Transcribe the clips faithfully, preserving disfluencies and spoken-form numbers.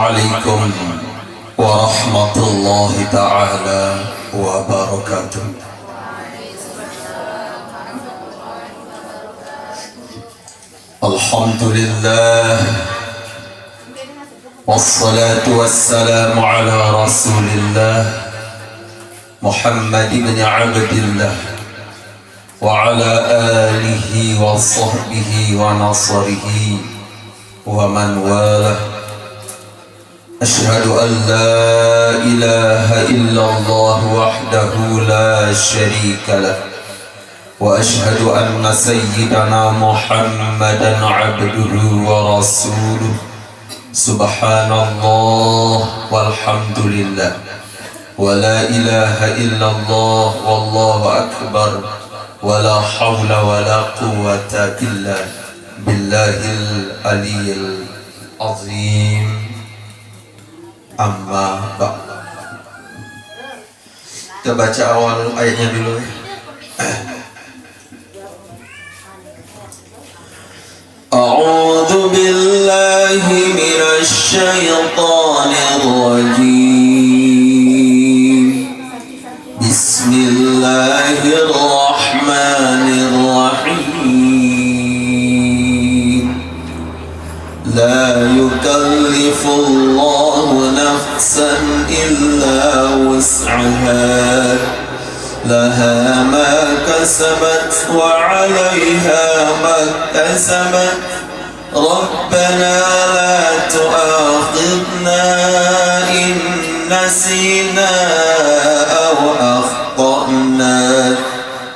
عليكم ورحمة الله تعالى وبركاته. الحمد لله، والصلاة والسلام على رسول الله محمد بن عبد الله وعلى آله وصحبه ونصره ومن والاه. أشهد أن لا إله إلا الله وحده لا شريك له، وأشهد أن سيدنا محمدا عبده ورسوله. سبحان الله والحمد لله ولا إله إلا الله والله أكبر ولا حول ولا قوة إلا بالله العلي العظيم. أما بعد. Kita baca awal ayatnya dulu. أعوذ بالله من الشيطان الرجيم. بسم الله الرحمن الرحيم. لا يكلف الله نفسا إلا وسعها، لها ما كسبت وعليها ما اكتسبت. ربنا لا تؤاخذنا إن نسينا أو أخطأنا.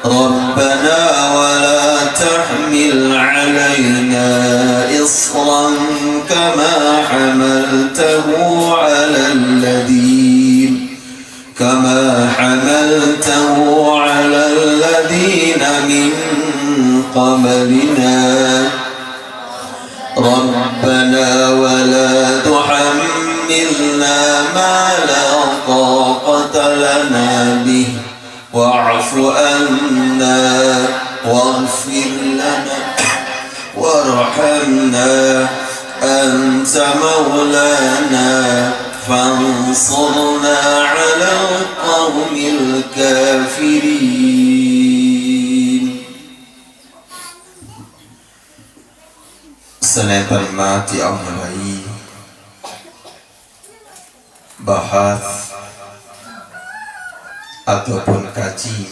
ربنا ولا تحمل علينا إصرا كما حملته على الذين، كما حملته على الذين من قبلنا. ربنا ولا تحملنا ما لا طاقة لنا به واعف عنا واغفر لنا وارحمنا أنت مولانا فانصرنا على القوم الكافرين. Senéten mati Allah bahas ataupun kaji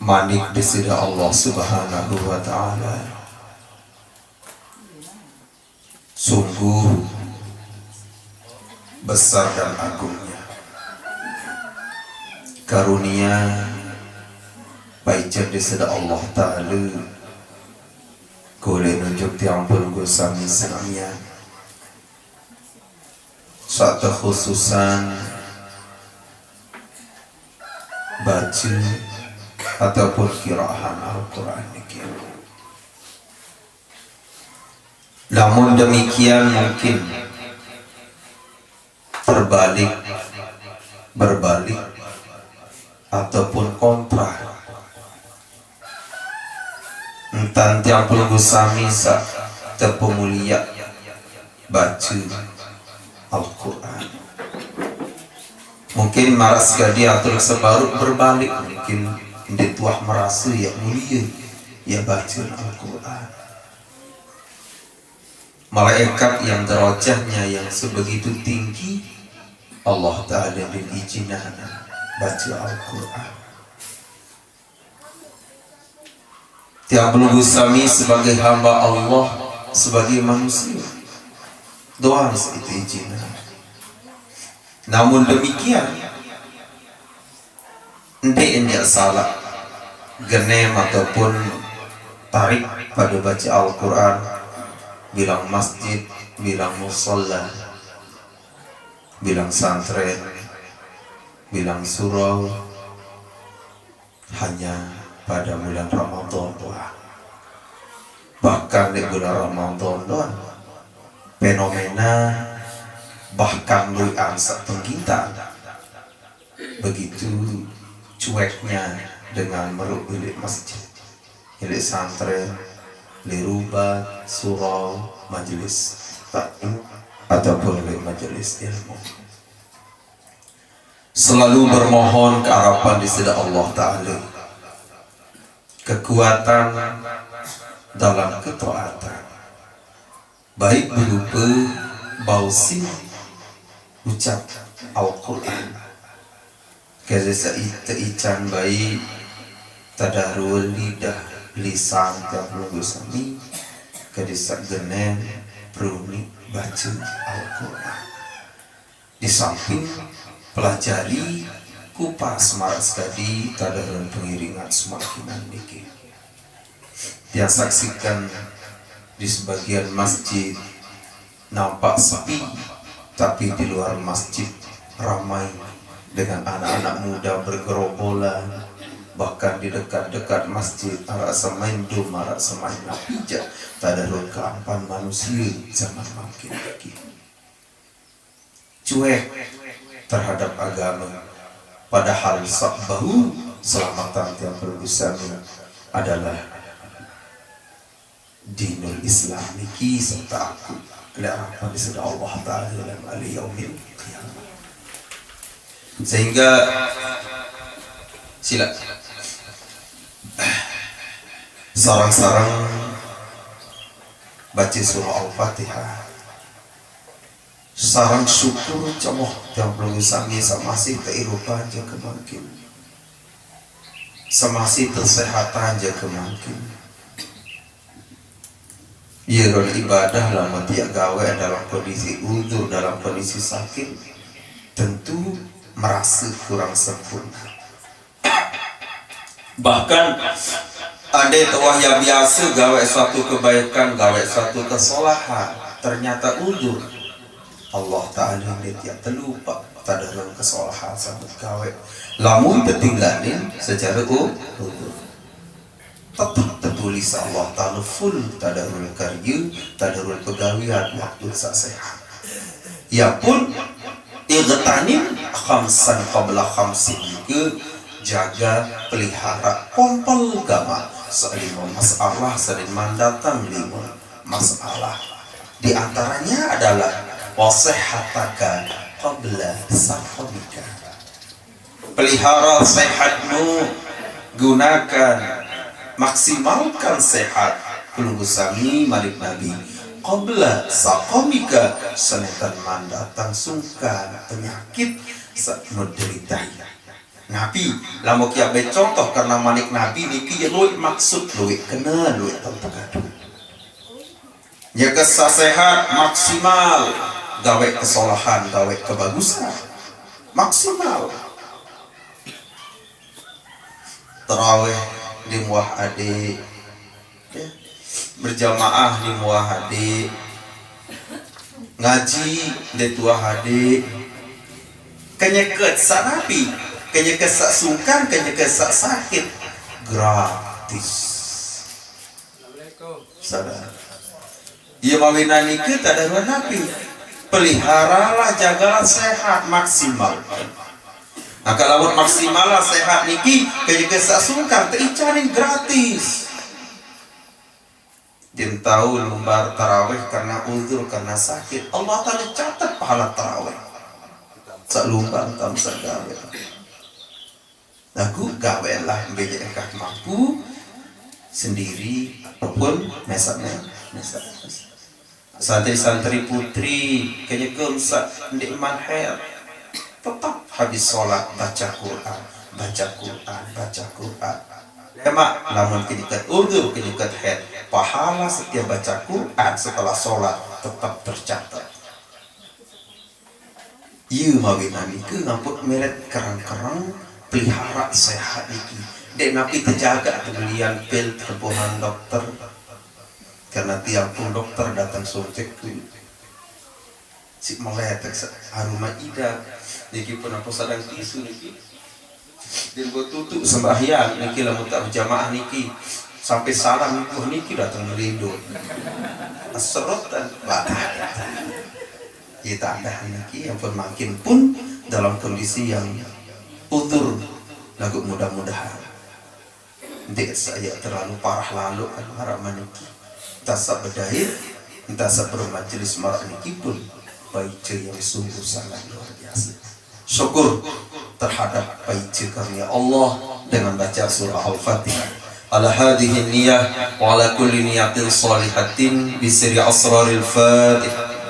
manik Désidé Allah Subhanahu wa Ta'ala. Sungguh besar dan agungnya karunia paicén Désidé Allah Ta'ala ké ulih nunjuk tiang pelungguh sami-samian. Satu khususan baca ataupun kiraahan Al-Quran niki. Namun demikian mungkin terbalik, berbalik, ataupun kontra. Entan tiang pelungguh sami sa teu pamulia baca Al-Quran. Mungkin maras gadi atur sebaru berbalik, mungkin enti tuah merasa ya mulia ya baca Al-Quran. Malaikat yang derajatnya yang sebegitu tinggi, Allah Ta'ala din izinkan baca Al-Quran. Tiang pelungguh sami sebagai hamba Allah, sebagai manusia, doang segitu izinnya. Namun demikian, enti nya salah genem ataupun tarik pada baca Al-Quran, bilang masjid, bilang musala, bilang santrén, bilang surau, hanya pada bulan Ramadan doang. Bahkan di bulan Ramadan doang, fenomena bahkan luian sapenggintan. Begitu cueknya dengan meruh bilik masjid, bilik santrén, bilik rubat, surau, majelis taklim. ataupun oleh majelis ilmu. Selalu bermohon keharapan di sida Allah Ta'ala, kekuatan dalam ketaatan, baik berupa bausin ucap Al-Quran, kada sa-, teican baik tadarul lidah lisan tiap minggu sami, kada sa-, genep peruni baca Al-Quran. Di samping pelajari kupas marak sekadi tadarul pengiringan semakinan niki. Tiang saksikan di sebagian masjid nampak sepi, tapi di luar masjid ramai dengan anak-anak muda bergerombolan. Bahkan di dekat-dekat masjid, arak semain dum, arak semain api ja, tadarul keampan manusia zaman mangkin lagi. Cuek terhadap agama. Padahal sak bahu selamatan tiang perlu sami adalah dinul Islam niki serta aku. Oleh harapan di sida Allah Ta'ala dalam hari yaumil qiyamah. Sehingga sila sarang-sarang baca surah Al-Fatihah. Sarang syukur cemoh tiang pelungguh sami samasih kairupan ja kemangkin. Samasih kesehatan ja kemangkin. Iya ron ibadah lamun tiap gawe dalam kondisi uzur, dalam kondisi sakit, tentu merasa kurang sempurna. Bahkan andai tuah yang biasa gawe suatu kebaikan, gawe suatu kesalahan, ternyata uzur, Allah Ta'ala dia tiap terlupa tadarul kesalahan sabut gawe. Lamun tertinggalin secara u-, uzur, tetap tertulis Allah Ta'ala full tadarul karya, tadarul pegawian waktu sak sehat. Ia pun, igtanim khamsan qabla khamsin, juga jaga pelihara kompol gama. Salima masalah, salin mandatang lima masalah. Di antaranya adalah wasihhataka qabla saqamika. Pelihara sehatmu, gunakan, maksimalkan sehat. Pelungguh sami malik Nabi, qabla saqamika, senetan mandatang sungkan penyakit saq mu deritai. Nabi, lamun kian be contoh karena malik Nabi niki ya luwih maksud, luwih kena, luwih tau tekadu. Nyegesa sehat maksimal, gawe kesolahan, gawe kebagusan maksimal. Terawih di muah ade, ya. Berjamaah di muah ade, ngaji di tuah ade. Kenyeket sak napi, kenyeket sak sungkan, kenyeket sak sakit, gratis. Saudara. Ia mawinan niki tadarua napi? Peliharalah, jagalah sehat maksimal. Nah, kalau maksimal lah sehat niki, kenyeket sak sungkan teicanin gratis. Din tahu lumbar tarawih karena uzur, karena sakit, Allah Ta'ala catat pahala tarawih. Sak lumbar tam sak gawe. Lagu gawelah bejek engkah mampu sendiri ataupun mesak-mesak. Santri-santri putri, kenyeke sak ndik manher, tetap habis sholat baca Quran, baca Quran, baca Quran. Lemak lamun kenyeket uzur, kenyeket haid, pahala setiap baca Quran setelah sholat tetap tercatat. Iya mawinan nika ngampun melet kerang-kerang pelihara sehat niki. Dek napi tejaga tebelian pil tebuhan dokter. Karena tiang pun dokter datang soncek tu. Si meletek sa-, aroma ida. Niki pun apa sadang tisu niki. Dia buat tutup sembahyang niki lamun tak berjamaah niki. Sampai salam ibu niki datang melindung. Serot dan batal. Kita ada niki yang pun makin pun dalam kondisi yang uzur lagu mudah-mudahan. Ndik saya terlalu parah lalu kan marah maniki. Entah sak bedait, entah sak bermajelis marah niki pun. Baca yang sungguh sangat luar biasa. Syukur terhadap baca karunia Allah dengan baca surah Al-Fatihah. Ala hadhihi niyah wa ala kulli niyatin salihatin bi sirri asraril Fatihah.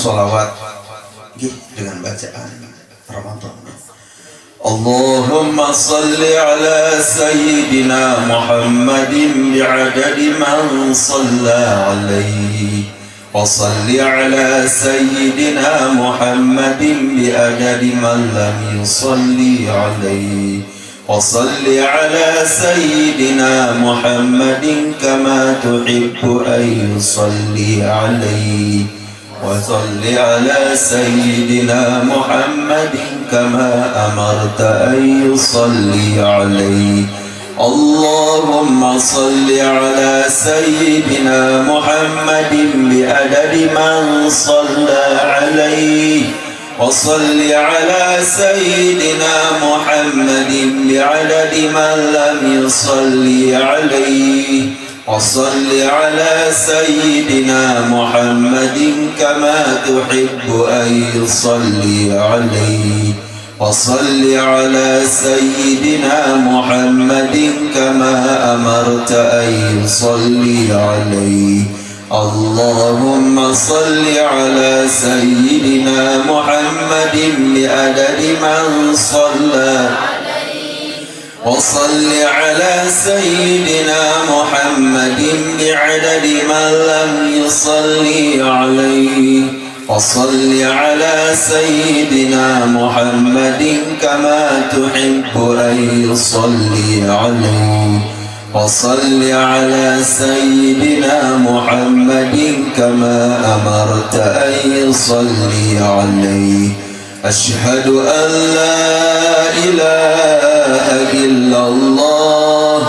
Salawat, nggih, dengan bacaan Ramadan. Allahumma salli ala sayyidina Muhammadin bi'adadi man salla alaihi, wa salli ala sayyidina Muhammadin bi'adadi man lam yusalli alaihi, wa salli ala sayyidina Muhammadin kama tuhibbu an yusalli alaihi, wa salli ala sayyidina Muhammadin kama amarta an yusalli alaihi. Allahumma salli ala sayyidina Muhammadin bi'adadi man salla alaihi, wa salli ala sayyidina Muhammadin bi'adadi man lam yusalli alaihi, wa salli ala sayyidina Muhammadin kama tuhibbu an yusalli alaihi, wa salli ala sayyidina Muhammadin kama amarta an yusalli alaihi. Allahumma salli ala sayyidina Muhammadin bi'adadi man salla, wa salli ala sayyidina Muhammadin bi'adadi man lam yusalli alaihi, wa salli ala sayyidina Muhammadin kama tuhibbu an yusalli alaihi, wa salli ala sayyidina Muhammadin kama amarta an yusalli alaihi. Ashhadu an la ilaha illallah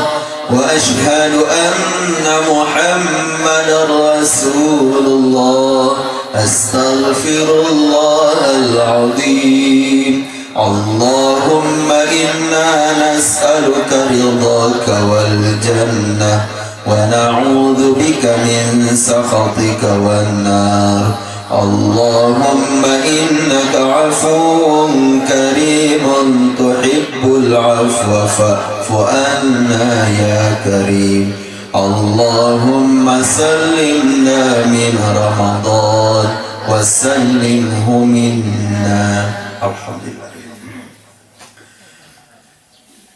wa ashhadu anna Muhammadar Rasulullah. Astaghfirullahal azim. Allahumma inna nas'aluka ridhaka wal jannah wa na'udzu bika min sakhatika wan nar. Allahumma innaka afuwun karimun tuhibbul afwa fa'fu anna ya karim. Allahumma sallimna min Ramadan wa sallimhu minna. Alhamdulillah.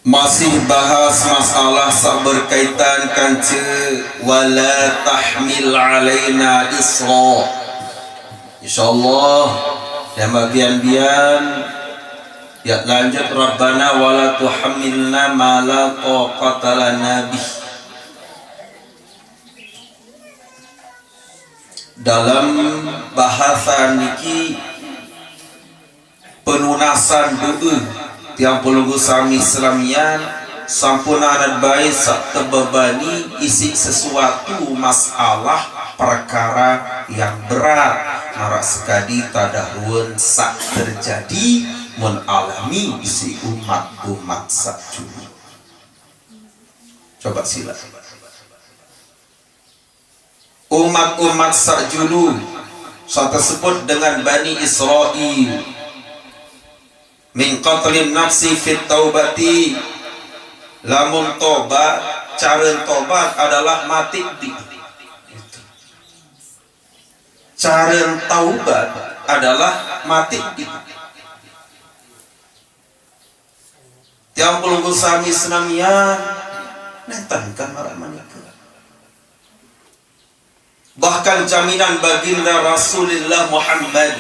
Masih bahas masalah saq berkaitan kance wala tahmil alaina isra. Insyaallah, yang bagian bian ya lanjut Rabbana wala tuhammilna ma la taqata lana bih. Dalam bahasa niki penunasan doa tiang pelungguh sami senamian sampun anut bae saq tebebani isiq sesuatu masalah perkara yang berat, maraq sekadi tadah ruen saq terjadi mun alami isiq umat-umat saq julu. Coba sila. Umat-umat saq julu saq tesebut dengan Bani Israil, min qatlin nafsi fit taubati, lamun tobat, caren tobat adalah mati di. Caren taubat adalah mati di. Tiang pelungguh sami senamian, nenten kan maraq menika. Bahkan jaminan baginda Rasulillah Muhammad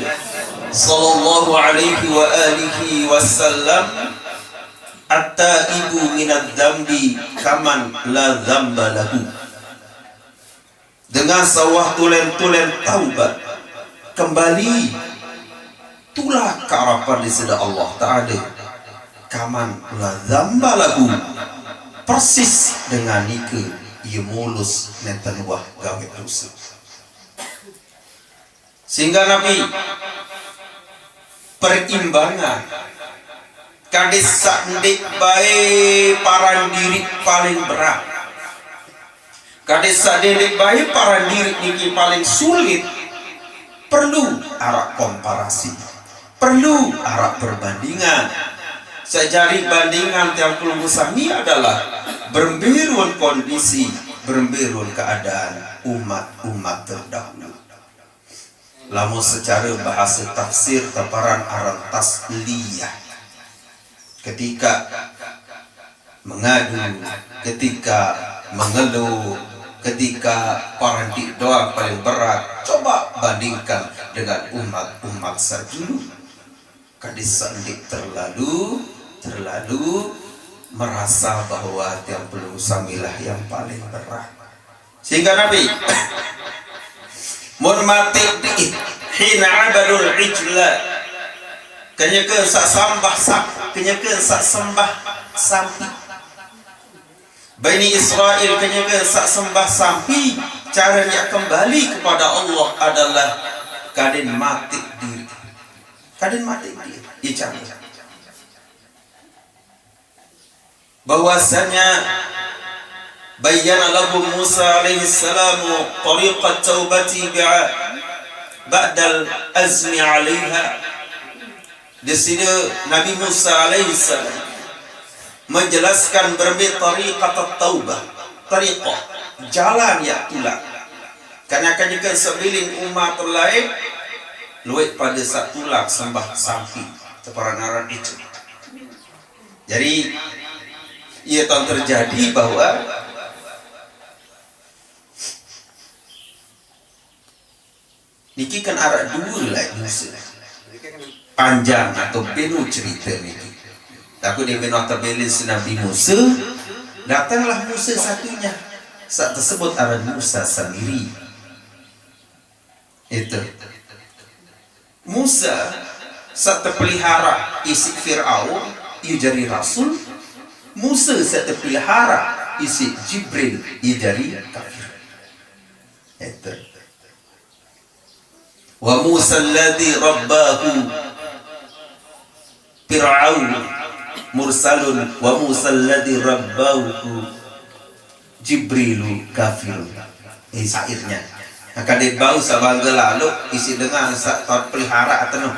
sallallahu alaihi wa alihi wasallam, "At-taibu minadz dzambi kaman la dzamba lahu." Dengan saq wah tulen-tulen taubat, kembali tulak ke arepan Deside Allah Taala, kaman la dzamba lahu, persis dengan nike ie mulus nenten wah gawe dose. Sehingga Nabi perimbangan. Kadis saq ndeq bae paran diriq paling berat. Kadis saq ndeq bae paran diriq niki paling sulit. Perlu araq komparasi. Perlu araq perbandingan. Saq jari bandingan tiang pelungguh sami adalah berembe ruen kondisi, berembe ruen keadaan umat-umat terdahulu. Lamun secare bahase tafsir teparan aran tasliyah. Ketika mengadu, ketika mengeluh, ketika paran ndeq doang paling berat, coba bandingkan dengan umat-umat saq julu. Kadis saq ndeq terlalu, terlalu merasa bahwa tiang pelungguh samilah yang paling berat. Sehingga Nabi, mun mateq diit, hina abadul ijla, kenyeke saq sambah sap-, kenyeke saq sembah sampi. Bani Israel kenyeke saq sembah sampi, care nyak kembali kepada Allah adalah kadin mateq diriq. Kadin mateq diriq. Ie care. Bahwasanya bayyana lahum Musa alaihi salamu tariqat taubati bi'a-, ba'dal azmi alaiha. Deside Nabi Musa alaihi salam menjelaskan berembe tariqat taubah, tariqah, jalan yaq tulak. Karena kenyeke sebilin umat lain lueq pade saq tulak sembah sampi, teparan aran ite. Jari, ie tao terjadi bahwa niki kan araq due laeq Musa. Panjang atau beno cerite niki. Takut dia beno tebelin si Nabi Musa, datanglah Musa satunya. Saq tesebut aran Musa Samiri. Itu. Musa saq tepelihara isiq Firaun, ie jari rasul. Musa saq tepelihara isiq Jibril, ie jari kafir. Itu. Wa Musa alladzi rabbahu Fir'aun mursalun wa Musa alladzi rabbahu Jibrilu kafirun. Eh, syairnya. Nah, kade bau saq bangge lalo, isiq dengan saq tepelihara ateno.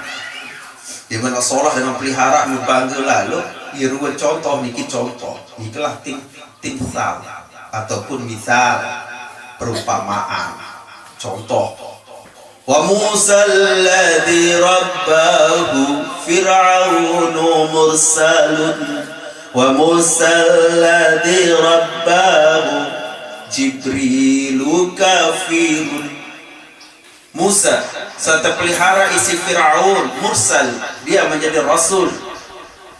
Dia mena solah dengan pelihara nu bangge lalo, ie ruen contoh niki contoh. Nikelah tim-, timsal ataupun misal perumpamaan. Contoh. Wa Musa alladzi rabbahu Fir'aunu mursalun. Wa Musa alladzi rabbahu Jibrilu kafirun. Musa saq tepelihara isiq Firaun, mursal, dia menjadi rasul.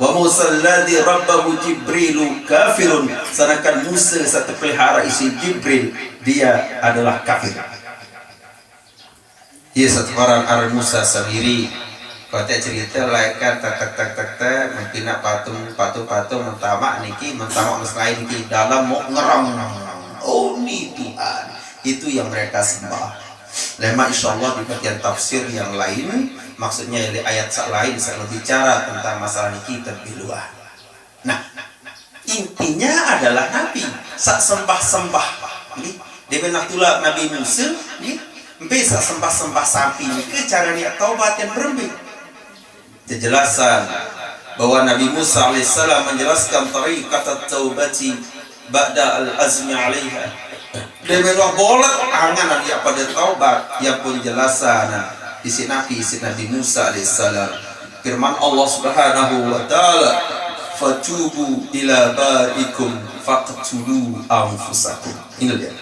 Wa Musa alladzi rabbahu Jibrilu kafirun. Sedangkan Musa saq tepelihara isiq Jibril, dia adalah kafir. Ie saq teparan aran Musa Samiri. Kote cerite laeq kan tek, tek, tek, tek, tek, mempinaq patung, patung, patung, mentamaq niki, mentamaq mesrae niki, dalem muq ngerem. Oh, ni Tuhan. Itu yang mereka sembah. Lemaq insyaallah di bagian tafsir yang lain, maksudnya di ayat saq lain, saq berbicara tentang masalah niki terlebih luas. Nah, intinya adalah Nabi saq sembah-sembah. Nggih. Dia pernah tulak Nabi Musa, nggih. Mbe saq sembah-sembah sampi nike care nyak taubat yang berembe. Kejelasan bahwa Nabi Musa alaihissalam menjelaskan tariqat taubati ba'da al-azmi alaiha. Demilah bolet angan nyak pade taubat, yang pun jelasan isiq Nabi, isiq Nabi Musa alaihissalam. Firman Allah Subhanahu wa Ta'ala, "Fatubu ila barikum faqtulu anfusakum." Ini dia.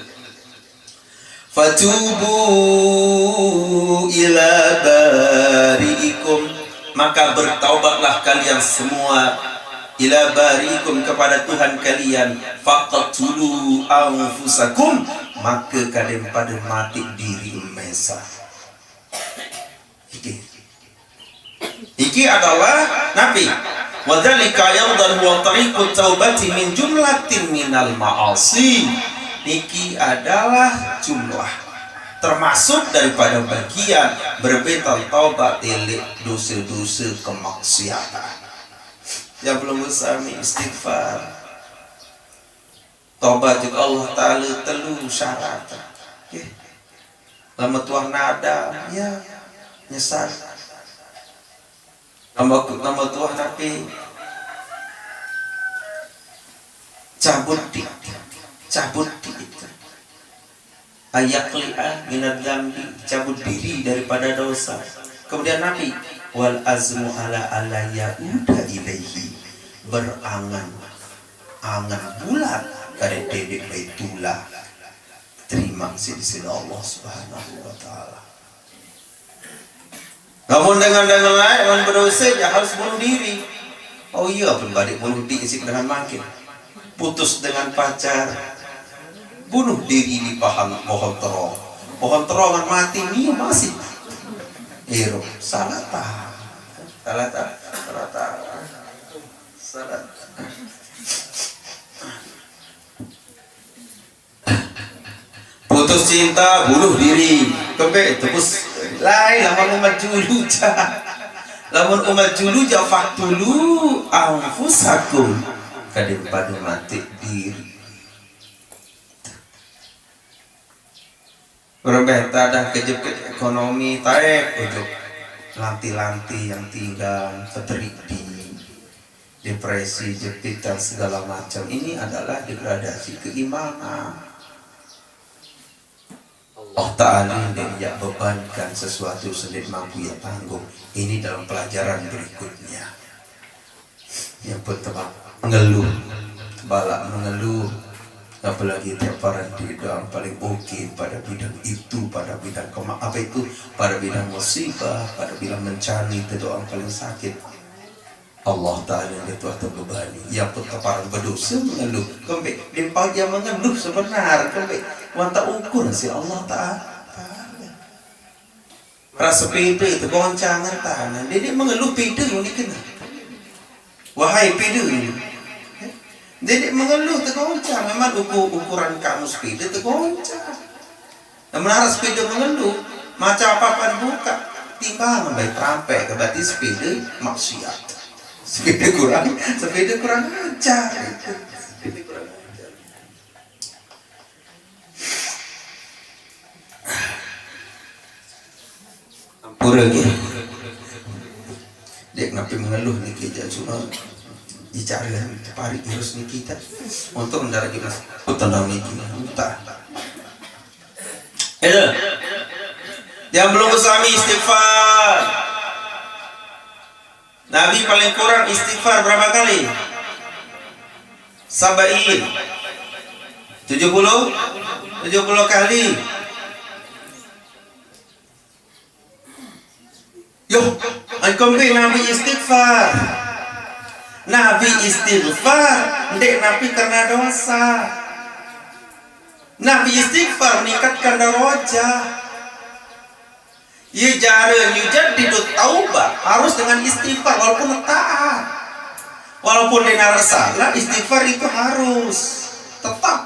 "Fatubu ila barikum," maka bertaubatlah kalian semua, "ila barikum," kepada Tuhan kalian, "faqtulu anfusakum," maka kalian pade mateq diriq mesaq. Iki. Iki adalah Nabi. "Wa dzalika aidan huwa tariqut taubati min jumlatin minal ma'asi." Niki adalah jumlah. Termasuk daripada bagian berbental taubat elek dosa-dosa kemaksiatan. Ya belum usami istighfar. Taubat juga Allah Ta'ala telu syarat. Oke. Lama tuah nada, ya nyesal. Lama, lama tuah nabi cabut di, cabut di itu. Ayakli'a minad dambi, cabut diri daripada dosa. Kemudian Nabi, wal azmu ala alla yauda ilaihi, berangan, angan bulat dari dede baitulah terima sisi Allah Subhanahu wa Ta'ala. Namun dengan dengan lain, orang berdosa, dia harus bunuh diri. Oh iya, pun balik bunuh diri sih dengan makin putus dengan pacar, bunuh diri di paham pohon terong. Pohon terongan mati ni masih hirup. Salah tak? Salah tak? Salah tak? Salah tak? Putus cinta, bunuh diri. Kempe terus lain lamun umat julu ja. Lamun umat julu ja, faktulu anfusakum. Kadin pada mati diri. Berembeh tadah kejepit ekonomi taek ujuk lanti-lanti yang tinggal keterik di depresi, jepit dan segala macam. Ini adalah degradasi keimanan. Allah Ta'ala tidak bebankan sesuatu sendiri mampu ia tanggung. Ini dalam pelajaran berikutnya. Yang pertama, mengeluh. Balak mengeluh. Apalagi tiap orang di doang paling oke pada bidang itu, pada bidang kema apa itu, pada bidang musibah, pada bidang mencari itu doang paling sakit. Allah Ta'ala yang tuah terbebani. Ia pun keparan berdosa mengeluh. Kembe, dia mengeluh sebenar. Kembe, wan tak ukur si Allah Ta'ala. Rasa pede tu goncangan tangan. Dia, dia mengeluh pede ni kena. Wahai pede. Dia, dia mengeluh tu goncang. Memang ukur, ukuran kamu sepeda tu goncang. Namun arah sepeda mengeluh, macam apa-apa dibuka, timbangan baik terampek ke berarti sepeda maksiat. Sepeda kurang, sepeda kurang ajar itu. Sepeda kurang ajar. Ampura lagi. Dia kenapa mengeluh ni kerja cuma bicara yang terparik virus ni kita. Untuk mendarat kita. Betul dah ni kita. Entah. Itu. Yang belum usami istighfar. Nabi paling kurang istighfar berapa kali? Sabain. Tujuh puluh? Tujuh puluh kali. Yo, engkau Nabi istighfar. Nabi istighfar, ndek Nabi karena dosa. Nabi istighfar meningkatkan darajah. Ye jare yujaddidu taubah harus dengan istighfar walaupun taat. Walaupun dia nara salah, istighfar itu harus tetap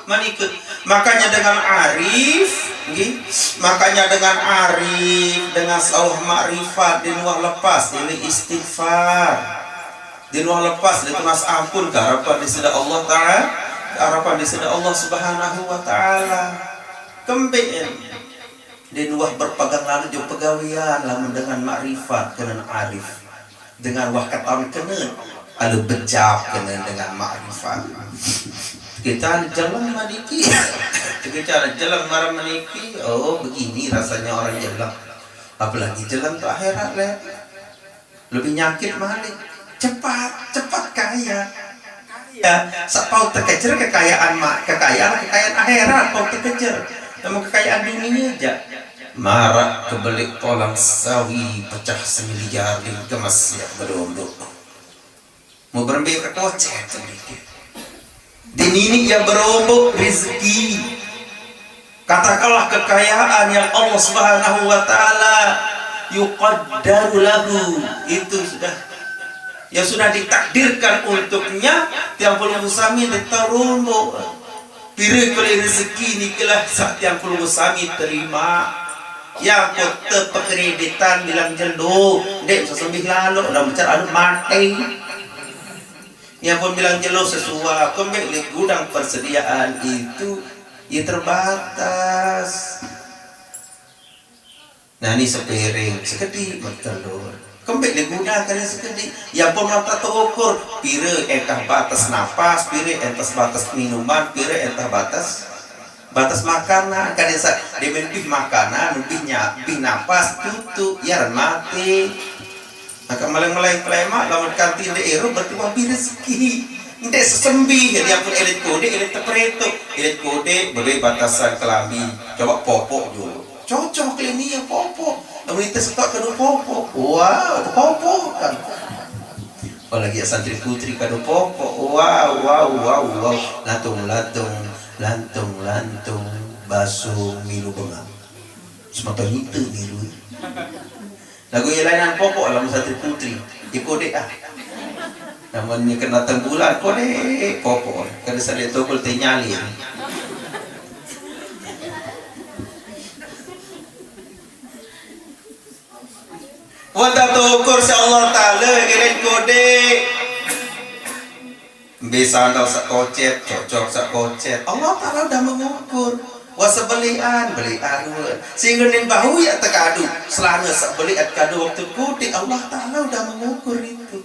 menikut. Makanya dengan arif, nggih, makanya dengan arif, dengan sauh makrifat, dia nuah lepas ini istighfar. Dia nuah lepas dia tunas ampun ke harapan di sida Allah Ta'ala, ke harapan di sida Allah Subhanahu wa Ta'ala. Kembe dia nuah berpegang lalu jo pegawean lamun dengan makrifat kenen arif. Dengan wah ketahuan kenen, lalu becap kenen dengan makrifat. Kita jalan maniki. Kita jalan marah maniki. Oh, begini rasanya orang jalan. Apalagi jalan ke akhirat, leh. Lebih nyakit malik. Cepat, cepat kaya. Ya, sapau tekejer kekayaan ma-, kekayaan, kekayaan akhirat pau tekejer. Namun kekayaan dunia aja. Marak kebelik tolang sawi pecah semiliar di gemes siap berunduk. Mau berembe ke kocet sedikit. Di nini ia berombok rezeki. Katakanlah kekayaan yang Allah Subhanahu wa Ta'ala yuqaddaru lahu, itu sudah, yang sudah ditakdirkan untuknya, tiang belum usami ditarumbok. Pire kole rezeki nikelah saq tiang pelungguh sami terima. Yang kote pekreditan bilang jelo, ndeq sesembih lalo, dah mecar anu mate. Yang pun bilang jelo sesuap, kembeq leq gudang persediaan itu, ya terbatas. Nah, ni sepiring, sekediq metelur. Kembeq leq gudang kali sekediq. Ya pun mata teukur, pire engkah bates napas, pire engkah bates minuman, pire engkah bates, bates makanan. Kadin saq demen bih makanan, bih nya-, bih napas, tutuq, ya ren mate. Maka meleng-meleng kelemaq, lamun kanti ndeq irup, berarti wah bih rezeki. Ndeq sesembih, jadi ampun elit kodeq, elit teperetoq. Elit kodeq, bedoe batasan kelambi. Coba popoq julu. Cocok ini ya popoq. Lamun ite setok kadu popoq. Wah, popoq kan. Apalagi ya santri putri kadu popoq. Wah, wah, wah, wah. Lantung, lantung, lantung, lantung. Baso milu bengang. Semata ite milu. Laguq ye lainan popoq lamun santri putri. Ye kodeq ah. Lamun ye kene dateng bulan, kodeq popoq. Kene saq leq tokol te nyalin. Wah, teukur siq Allah Taala, ngiring kodeq. Mbe sandal saq kocet, cocok saq kocet. Allah Taala udah mengukur. Wah, sebelian, beli arun. Sehingga nin bau ya tekadu. Selana saq beli at kadu waktu kodeq, Allah Taala udah mengukur itu.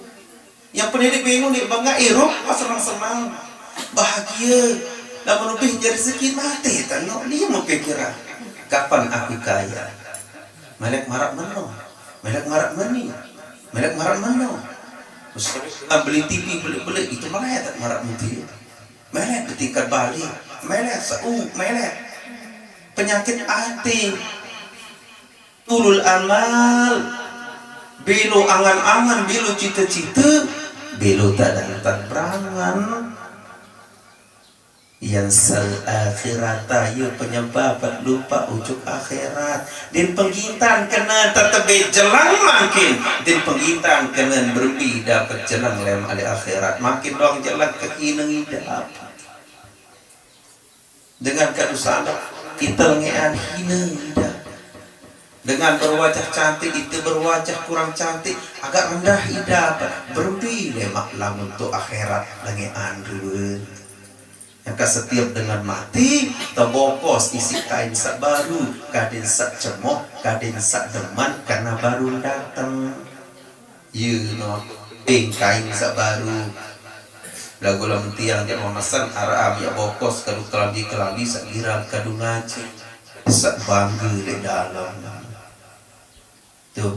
Yang pendidik bingung nih, bangga irup, pas senang-senang. Bahagia. Lamun lebih nyari rezeki mate, tengok dia mau pikiran. Kapan aku kaya? Melek maraq meno, melek maraq meni, melek maraq meno. Terus, ah, beli T V, beli-beli, itu malah ya tak maraq menti. Melek betingkat balik, melek seuq, melek. Penyakit ate. Tulul amal, belo angan-angan, belo cite-cite, belo tadang-tadang berangan. Yansal akhirata, ye penyebab lupaq ujung akhirat. Din penggintan kene tetebe jeleng mangkin. Din penggintan kene berembi dapet jeleng leman leq akhirat. Mangkin doang jeleng kehine idap. Dengan kadu sandaq, ite lengeqan hine idap. Dengan berwajah cantik, ite berwajah kurang cantik, agak rendah idap. Berembi lemaq lamun toq akhirat lengeqan ruen. Maka setiap dengan mati, tebokos isiq kain saq baru, kadin saq cemoh, kadin saq demen, karena baru dateng. Ye no, beng kain saq baru. Laguq lamun tiang jaq memesen, araq am yaq bokos kadu kelambi-kelambi saq girang kadu ngaji, saq bangge leq dalem. Tuh.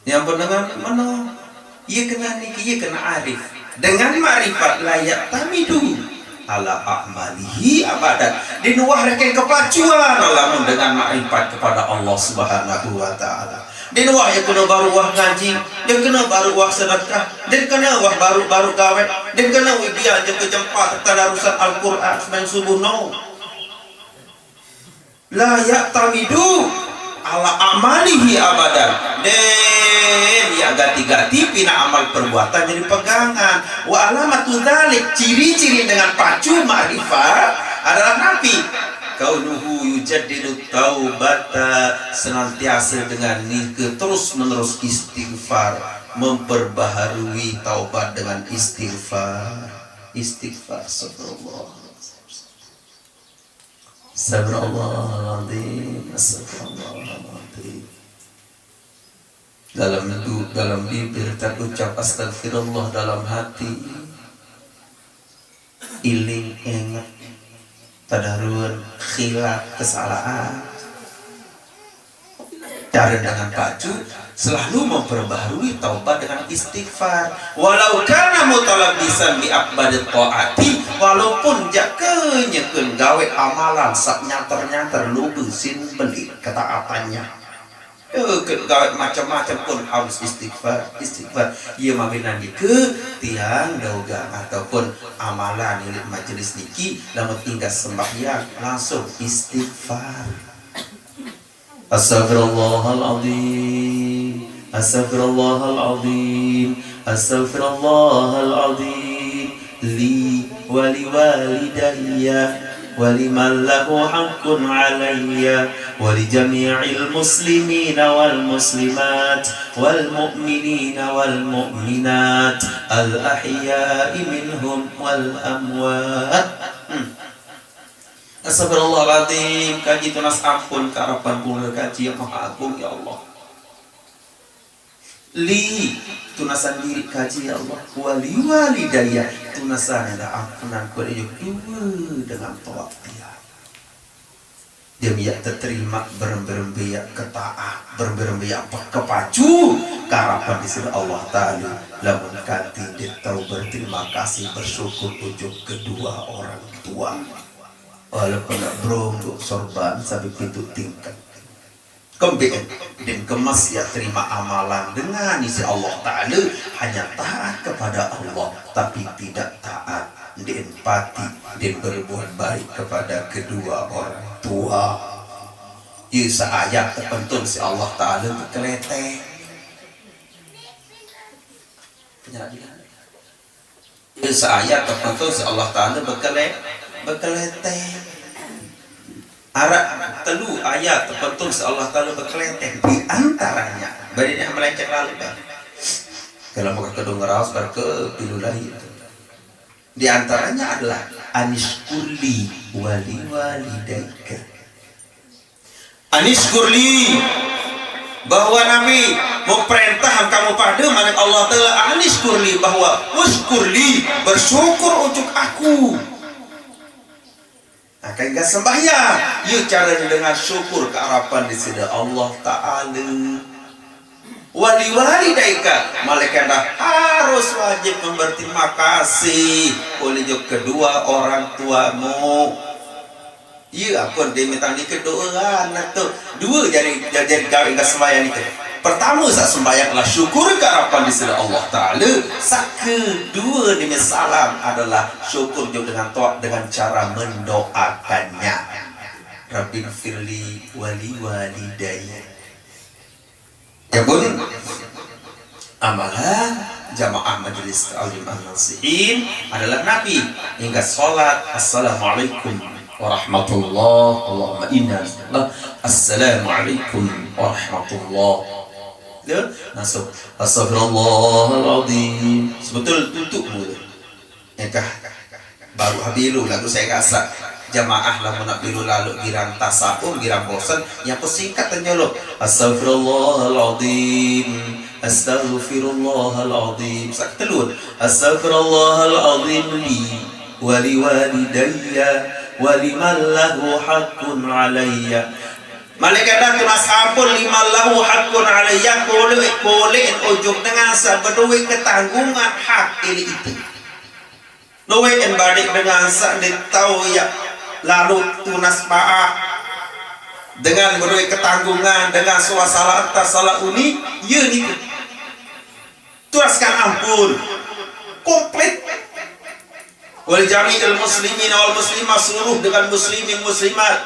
Yang pendengar meno, ye kene niki, ye kene arif. Dengan makrifat la ya'tamidu ala a'malihi abadan. Din wah rekeng kepacuan lamun dengan makrifat kepada Allah Subhanahu wa Ta'ala. Din wah ye kene baruq wah ngaji, ye kene baruq wah sedekah, din kene wah baruq-baruq gaweq, din kene wibian jeke jempa tadarusan Al-Qur'an sembahyang subuh no. La ya'tamidu ala amalihi abadan. Den yaq gati-gati pina amal perbuatan jadi pegangan. Wa alamatu dzalik, ciri-ciri dengan pacu makrifat adalah napi? Kaunuhu yujaddidu taubata, senantiasa dengan nike terus-menerus istighfar, memperbaharui taubat dengan istighfar. Istighfar, astagfirullah. Astagfirullahaladzim, astagfirullahaladzim. Dalam du-, dalam bibir terucap astagfirullah, dalam hati iling inget, tadaruan, khilat, kesalahan. Cara dengan pacu, selalu memperbaharui taubat dengan istighfar. Walau kana mutalabbisan bi akbadi taati, walaupun jaq kenyeken gaweq amalan saq nyanter-nyanter lobe sin beleq ketaatannya. Nyeken gaweq macem-macem pun harus istighfar, istighfar. Ie maminan nike tiang daugang ataupun amalan leq majelis niki, lamun tinggal sembahyang langsung istighfar. Astagfirullahaladzim. Astagfirullahaladzim. Astagfirullahaladzim. Li ولوالدي ولمن له حق علي ولجميع المسلمين والمسلمات والمؤمنين والمؤمنات الأحياء منهم والأموات. Hmm. Astagfirullahaladzim, kaji tunas ampun karapan kula kaji yang maha agung, ya Allah. Li, tunasan diri kaji, ya Allah. Wali walidaya, tunasan ada ampunan kula yang dua dengan tawak dia. Dia miak terima berembe-rembe ya ketaat, berembe-rembe ya pe-, kepacu karapan di sini Allah Ta'ala. Lamun kati dia tahu berterima kasih, bersyukur ujuk kedua orang tua. Walaupun nak berungguk sorban sampai pintu tingkat. Kembali dan kemas ya terima amalan dengan isi Allah Ta'ala hanya taat kepada Allah tapi tidak taat dan pati dan berbuat baik kepada kedua orang tua. Ia seayat terpentun si Allah Ta'ala berkeleteh. Penyakit. Saya terpentun si Allah Ta'ala bekele-, bekeleteh. Arak telu ayat terpentun si Allah Ta'ala bekeleteh. Di antaranya, bari ini melenceng lalu, bah. Kalau mau kedua ngeraus, baru ke pilu lahir. Di antaranya adalah anisykurli wali walidaika. Anisykurli, bahwa Nabi memerintah kamu pada mana Allah Ta'ala, anisykurli, bahwa uskurli, bersyukur untuk aku. Nah, kan sembahyang, ya cara dengan syukur keharapan di sida Allah Ta'ala. Wali walidaika, malaikat dah harus wajib memberi terima kasih oleh kedua orang tuamu. Iya, ampun, dia minta ni kedua kan tu. Dua jadi jadi gawe enggak sembahyang itu. Pertama, saat sembahyang adalah syukur keharapan di sisi Allah Ta'ala. Saat kedua, dia salam adalah syukur juga dengan to'at dengan cara mendoakannya. Rabbin firli wali walidayya. Adapun amalan jamaah Majelis Ta'lim An-Nasihin adalah Nabi hingga salat, "Assalamualaikum warahmatullah, Allahumma inna." Assalamualaikum warahmatullah. Ya, langsung, "Astagfirullahaladzim." Sebetul tutup mulut. Engkah baru habilu lagu saya rasa jamaah lamun nak bilu lalu girang tasawuf, girang bosan, yang ku singkat dan nyolok, "Astagfirullahaladzim, astagfirullahaladzim." Sak telun, "Astagfirullahaladzim li wali walidayya wali mallahu hakun alayya." Malaikat dah tunas ampun lima lahu hakun alayya, kulit, kulit ujung dengan seberdua ketanggungan hak ini itu. Luwih en badik dengan sak ditau ya lalu tunas paak dengan berui ketanggungan dengan suasana atas salah uni, ya niku. Tuaskan ampun komplit. Wal jami'il muslimin wal muslimat, seluruh dengan muslimin muslimat.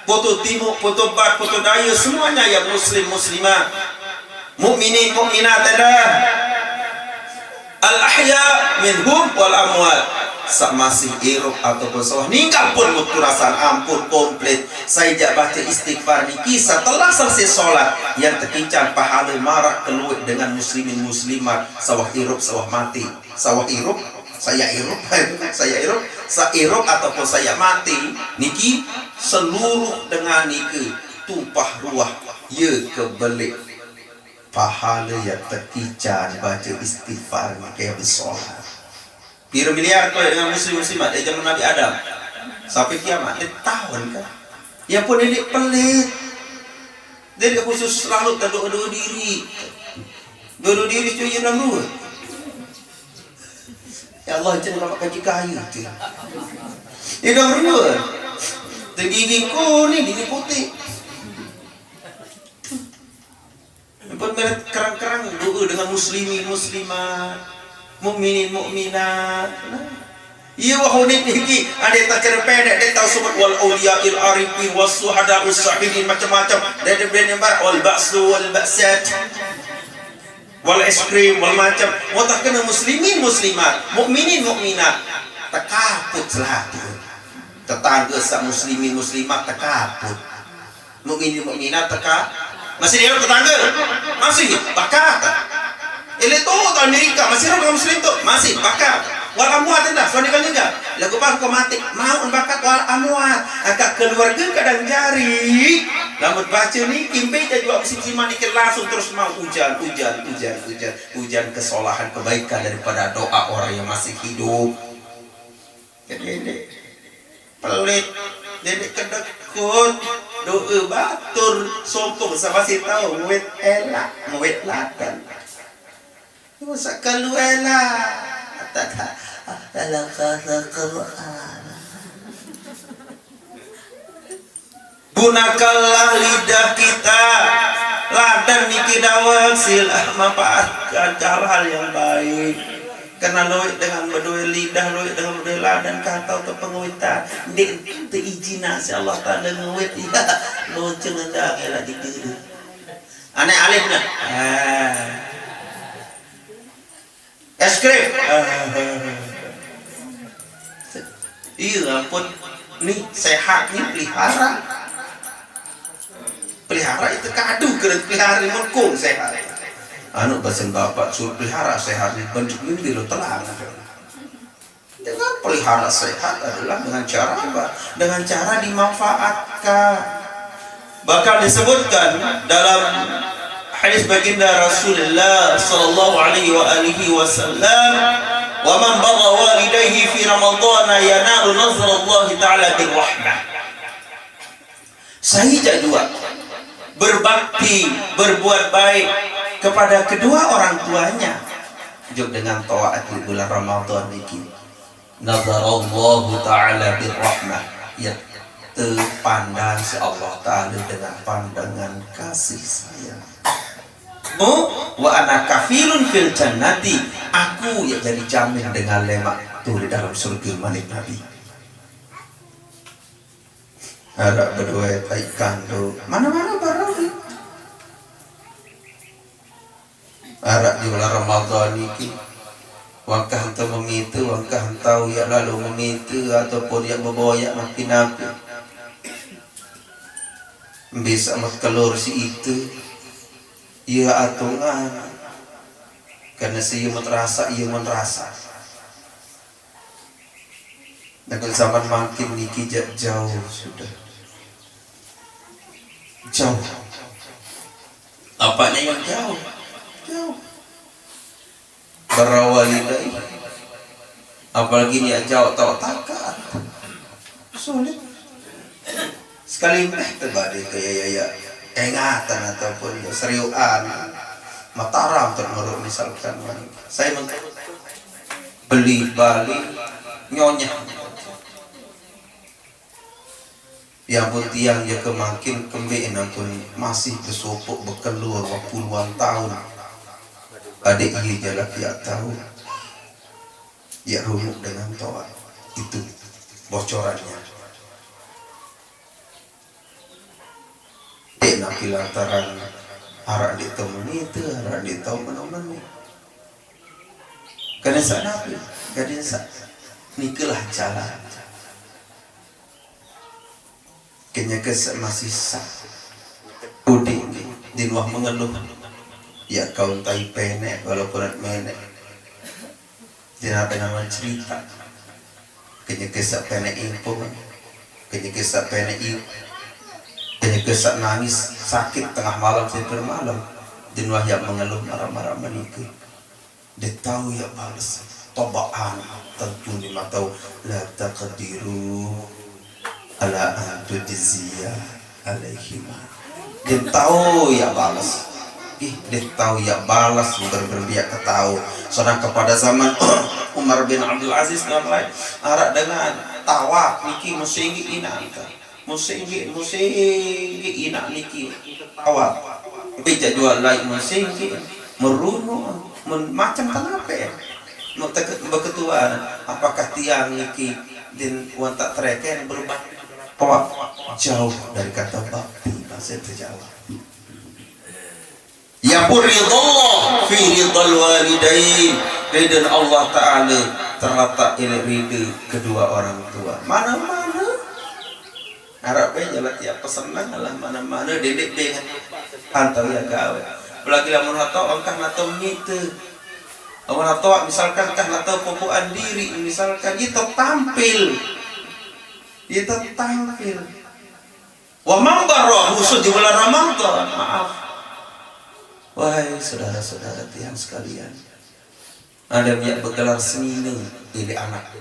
Putu Timur, Putu Bat, Putu Daya, semuanya yang muslim muslimat. Mukminin mukminat ada. Al ahya minhum wal amwat. Sak masih irup ataupun sawah ninggal pun mutu rasan ampun komplit. Saya jak baca istighfar niki setelah selesai sholat yang tekincan pahala marak keluar dengan muslimin muslimat sawah irup sawah mati. Sawah irup, saya irup, saya irup, saya irup ataupun saya mati niki seluruh dengan niki tumpah ruah ya kebelik pahala ya tekican baca istighfar niki ya bersolat. Pira miliar tu dengan muslim muslimat dari zaman Nabi Adam sampai kiamat dia tahun kan. Ya pun ini pelit. Dia khusus selalu tak doa-doa diri. Doa-doa diri tu yang dua. Ya Allah, jangan dapat kaji kayu tu. Dia dua. Tinggi gigi kuning, gigi putih. Pun meret kerang-kerang doa dengan muslimin muslimat, mukminin mukminat. Nah. Iya wah unik niki, ada tak cerpen, ada tahu sebut wal auliya il arifin was suhada us sahidin macam-macam. Ada brand yang barat wal bakso wal baksat. Wal es krim wal macam. Mau tak kena muslimin muslimat, mukminin mukminat. Tekaput selalu. Tetangga sak muslimin muslimat tekaput. Mukminin mukminat teka. Masih dia tetangga. Masih bakat. Ele tu tu Amerika masih orang muslim tu. Masih bakat. Wal amwat dah, suami kan juga. Lagu pas kau mati, mau bakat wal amwat. Agak keluarga kadang jari. Lamun baca ni, kimbe aja juga muslim simak ni langsung terus mau hujan, hujan, hujan, hujan, hujan kesolahan kebaikan daripada doa orang yang masih hidup. Jadi ini pelit, jadi kedekut, doa batur, sompong sama si tahu, ngewit elak, ngewit ladan. Masa kalu elak, tak tak, dalam bahasa Quran. Gunakanlah lidah kita. Ladan niki dawek, sila manfaatkan hal-hal yang baik. Karena luwih dengan beduwe lidah, luwih dengan beduwe ladan, katau tepenguitan. Ndik teizinan si Allah Taala nguit, ya. Lucu ngendang elak dikiri. Anak alif nah. Ah. Es krim. Iya ampun. Nih sehat nih pelihara. Pelihara itu kadu kena pelihara mengkung sehat. Anu basen bapak suruh pelihara sehat nih banyak mimpi lo telang. Dengan pelihara sehat adalah dengan cara apa? Dengan cara dimanfaatkan. Bahkan disebutkan dalam hadis baginda Rasulullah sallallahu alaihi wa alihi wasallam, "Wa man barra walidayhi fi Ramadana yanalu nazrallahi ta'ala birrahmah." Saya jadwal berbakti, berbuat baik kepada kedua orang tuanya. Jog dengan taat di bulan Ramadan niki. Nazarallahu ta'ala birrahmah. Ya, terpandang si Allah Ta'ala dengan pandangan kasih sayang. Mu wa ana kafilun fil jannati. Aku yang jadi jamin dengan lemak tu di dalam surga malik Nabi. Arak berdua tai kandung. Mana-mana barang ni. Arak di bulan Ramadan niki. Wangkah entau memitu, wangkah entau ya lalu memitu ataupun ya membawa ya napi-napi. Bisa mat keluar si itu. Iya atungan. Karena si iya mat rasa, iya mat rasa. Dengan zaman makin niki jak jauh sudah. Jauh. Apanya yang jauh? Jauh. Berawali dari. Apalagi ni jauh tau takat. Sulit. Sekali meh terbalik ke ya ya ya. Ingatan ataupun ya seriuan. Mataram termeruk misalkan. Saya men- beli bali nyonya. Ya ampun tiang ya kemakin kembe ampun masih bersopok bekelur puluhan tahun. Adik iya jalan tiap tahun. Ya rumuk dengan toa itu bocorannya. Dek napi lantaran arak dek tau menita, arak dek tau menomen. Kadang sak napi, kadang sak nikalah jalan. Kenyeke sak masih sak. Udik di luar mengeluh. Ya kau entai penek walaupun menek. Dia apa nama cerita. Kenyeke sak penek impung. Kenyeke sak penek iu. Kenyeke sak nangis sakit tengah malam sampai malam. Di luar yang mengeluh marah-marah meniku. Dia tahu ya balas. Tobaan tentu lima tahu la taqdiru ala an tujziya alaihima. Dia tahu ya balas. Ih, dia tahu ya balas berberbiak ketahu. Sedang kepada zaman Umar bin Abdul Aziz dan lain arak dengan tawak niki musinggi inanta. Musinggi, musinggi inak niki awak. Tapi jak jual lain musinggi, merunuk, men- macam kenapa? Mau teke- berketuaan, apakah tiang niki din wantak tereken berubah? Awak jauh dari kata bakti bahasa Jawa. Ya pun ridallah fi ridal walidain. Ridha Allah Ta'ala terletak ilik ride kedua orang tua. Mana-mana. Araq be jala tiap pesenang lah mana-mana dendeq be antau ya gawe. Apalagi lamun atau engkah nato mite. Lamun atau misalkan engkah nato popoan diri, misalkan itu tampil. Itu tampil. Wa man barra khusus di bulan Ramadan, maaf. Wahai saudara-saudara tiang sekalian, ada yang begelar senine, ini anak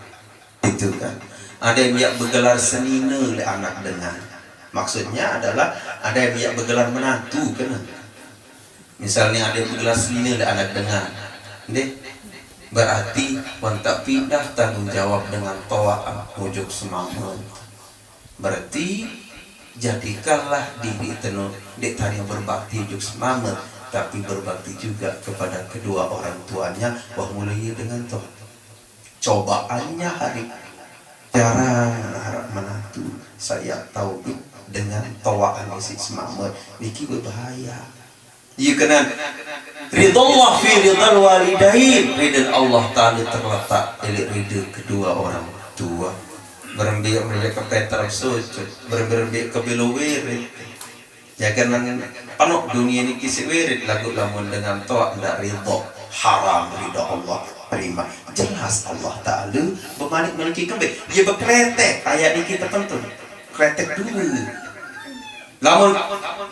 itu kan. Ada yang begelar senine, ini anak dengan. Maksudnya adalah ada yang begelar menantu kan. Misalnya ada yang begelar senine, ini anak dengan. Deh, berarti wantaq pindah tanggung jawab dengan toaq ujuk semame. Berarti jadikanlah diri tenu ndeq tanya berbakti juk semamet, tapi berbakti juga kepada kedua orang tuanya, wah mulai dengan toh. Cobaannya hari cara harap menantu saya tahu dengan toaan isi semamet niki berbahaya. Iya kenan. Ridallah fi ridal walidain. Ridha Allah Ta'ala terletak ilik ridha kedua orang tua. Berembe mereka kepeter sujud, berembe kebelo wirid. Ya kenan, penok dunia ini kisi wirid lagu lamun dengan toa ndak ridho, haram ridho Allah terima. Jelas Allah Ta'ala bemanik meniki kembe. Iya bekletek ayat niki tertentu. Kletek dulu. Lamun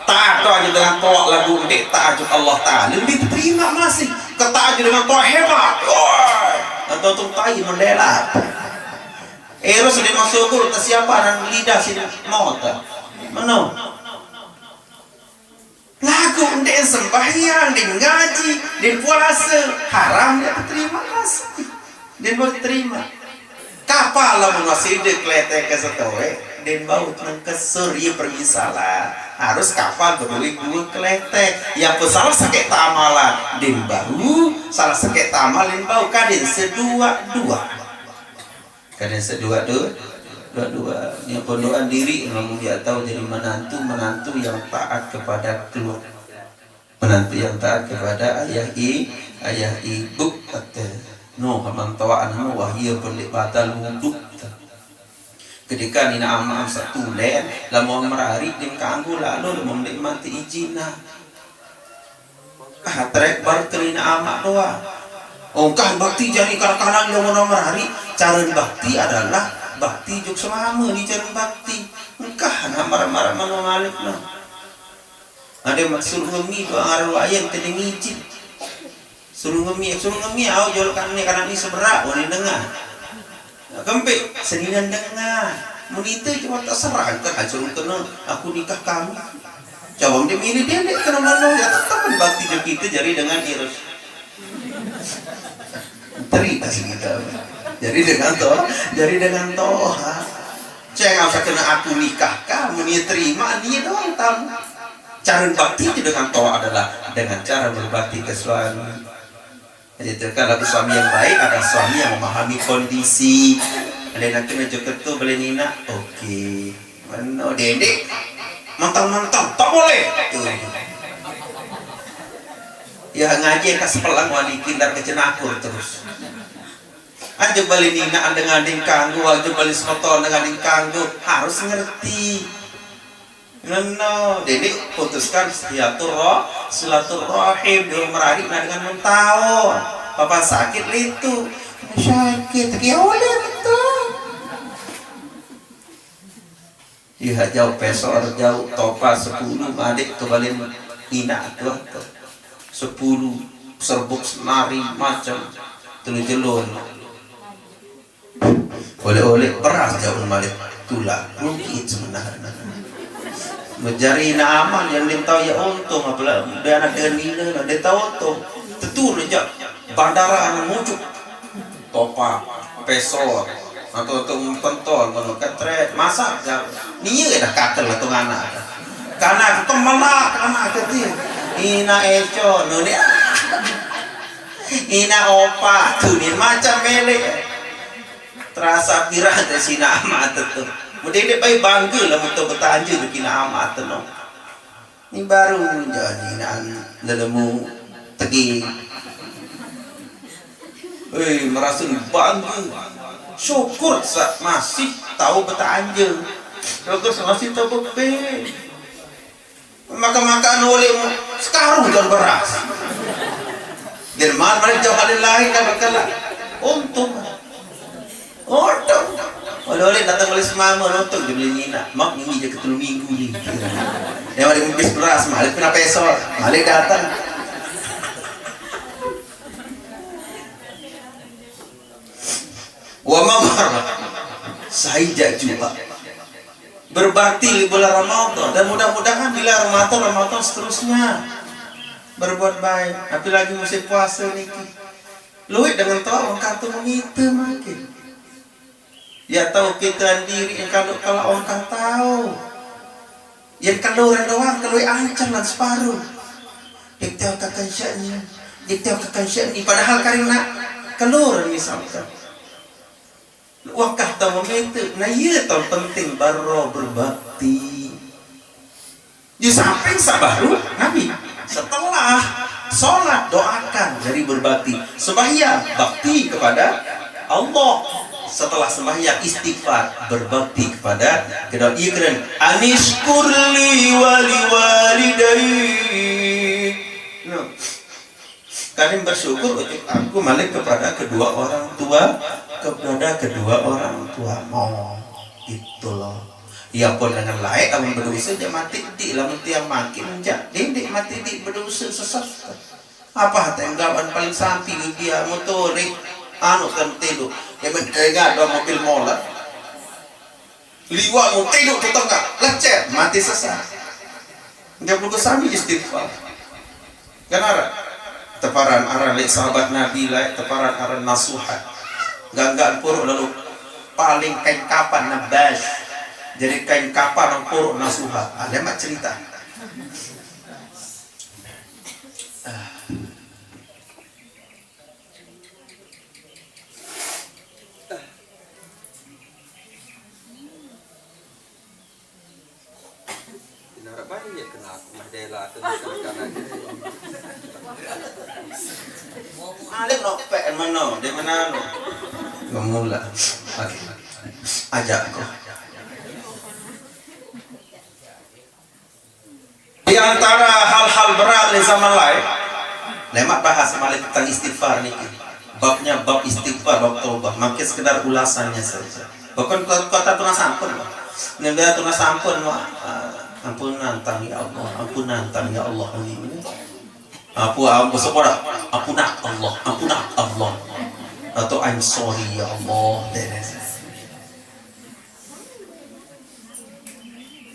taat aja dengan toaq lagu ndeq taat juk Allah Ta'ala, lebih diterima masih. Ketaat aja dengan toaq hebat. Woi, atau tung tai mendelat. Eros di masuk guru ke siapa dan lidah sini mau ta. Meno. Lagu ndeq sembahyang, ndeq ngaji, ndeq puase, haram ndeq terima kasih. Ndeq mau terima. Kapal lamun masih de kletek ke setoe, den bau nang kesur, iye permisalan. Harus kapal beduit dua kletek. Yang pun salah sakit tamalan, den bau, salah sakit tamal, den bau, kadin sedua-dua. Kadin sedua-dua, dua-dua. Yang pondokan diri, lamun dia tahu jadi menantu, menantu yang taat kepada keluarga. Menantu yang taat kepada ayah i-, ayah ibu, kata. No, aman toaq anu wah, iya pun ndeq batal wudu. Ketika nina amaq saq tulen, lamun merariq ndeq kanggo lalo, lamun ndeq mate ijin, nah. Ah, trek baru ke nina amaq doang. Ongkah bakti jari kala-kala lamun merariq, caren bakti adalah bakti juk semame di caren bakti. Engkah nah maraq-maraq mano malik, nah. Ade maq suruh ngemi doang araq luayen tene ngijin. Suruh ngemi, suruh ngemi, au jolokan ne kanak ni seberaq, wani dengah. Nah, kempe, seninan dengah. Menite cuma tak serang kan, suruh kena, aku nikah kami. Coba dia milih dia, dia kena mana, ya tetap bakti kita jari dengan irus. Teri kasih kita. Jadi dengan toh, jadi dengan toh. Saya nggak usah kena aku nikah, kamu ni terima, ni doang tamu. Cara bakti itu dengan toa adalah dengan cara berbakti ke suami. Itu kan lagu suami yang baik, ada suami yang memahami kondisi. Ada nak kena joget tu boleh nina, oke. Meno, Dede? Mentang-mentang tak boleh. Tuh. Ya ngaji ka sepelang wani kindar ke cenakur terus. Aja bali nina dengan ding kanggo, aja bali semeton dengan ding kanggo, harus ngerti. Meno, Dede putuskan silaturra-, silaturrahim, di merariq nah dengan mentau. Papa sakit litu. Sakit, ki oleh betul. Iya, jauq pesor, jauq topa sepulu, madeq kebalen inaq tuah tuh. Sepulu, serbuk, semari, macem, telu jelo. Oleh-oleh beras jauq madeq tulah, rugi sebenarnya. Mejari inaq aman, yang dia tahu ya untung, apalagi dia anak dengan nina, dia tahu untung. Tetu rejak bandara anu mujuk. Topak, pesor, atau tu pentol, ngono ketret, masak jauh. Nia dah kakel tu nganak. Kanak tu melak, anak kecil. Ina eco, nuni. Ina opa, tu ni macam melek. Terasa pirang tu sina amat tu. Mesti dia pai bangga lah betul betanja tu kina amat tu no. Ni baru jadi nak lelemu tegi. Hei, merasa bangga. Syukur sa-, masih tahu betanya. Syukur sa-, masih tahu bebe. Makan-makan oleh mu-, sekarung jual beras. Dermawan balik jauh hari lain kan berkala. Untung. Untung. Oleh-oleh datang oleh semama, untung dia beli nina. Mak, ini dia ketelu minggu ni. Yang ada bungkus beras, malik kena pesol. Malik datang. Wa mamar. Saya juga berbakti di bulan Ramadan. Dan mudah-mudahan bila Ramadan, Ramadan seterusnya berbuat baik. Apalagi musim puasa niki. Luit dengan tahu orang kata mengita makin. Ya tahu kita diri yang kalau, kalau orang kata tahu. Yang kalau orang doang, kalau ancam dan separuh. Dia tahu kakan syaknya. Dia tahu kakan syaknya. Padahal karena keluar misalkan. Wakah tau meminta, nah, iya tau penting baro berbakti. Di samping sabaru Nabi, setelah sholat doakan dari berbakti, sembahyang bakti kepada Allah, setelah sembahyang istighfar berbakti kepada kedua iya keren anishkurli wali walidai. No. Kami bersyukur untuk aku malik kepada kedua orang tua, kepada kedua orang tua. Oh, itulah. Ya pun dengan lain, amun berdosa, dia mati di lamun tiang makin, jak, dia mati di berdosa sesat. Apa hati gawan paling sampi, dia motori, anu kan tilu. Dia men-, eh, ada mobil molat. Liwat mu teduk tu tengah, lecet, mati sesat. Dia perlu sami istighfar. Kan arah. Teparan arah lek sahabat Nabi lai, teparan arah nasuhat. Ganggaan puruk lalu paling kain kapan nabas. Jadi kain kapan puruk nasuhat. Ada mak cerita. Inarap baik ya kena aku mah dela tu di kanan. Alik no pek mano, di mana no? Ngemula. Oke. Ajak aku. Di antara hal-hal berat di zaman lain, lemak bahas malik tentang istighfar niki. Babnya bab istighfar, bab taubah. Makin sekedar ulasannya saja. Bukan ko-, kota tuna sampun, Pak. Negara tuna sampun, Pak. Ah, ampun nantang ya Allah, ampun nantang ya Allah. Apa, apa, sepora? Ampun Allah, ampun Allah. Atau I'm sorry ya Allah.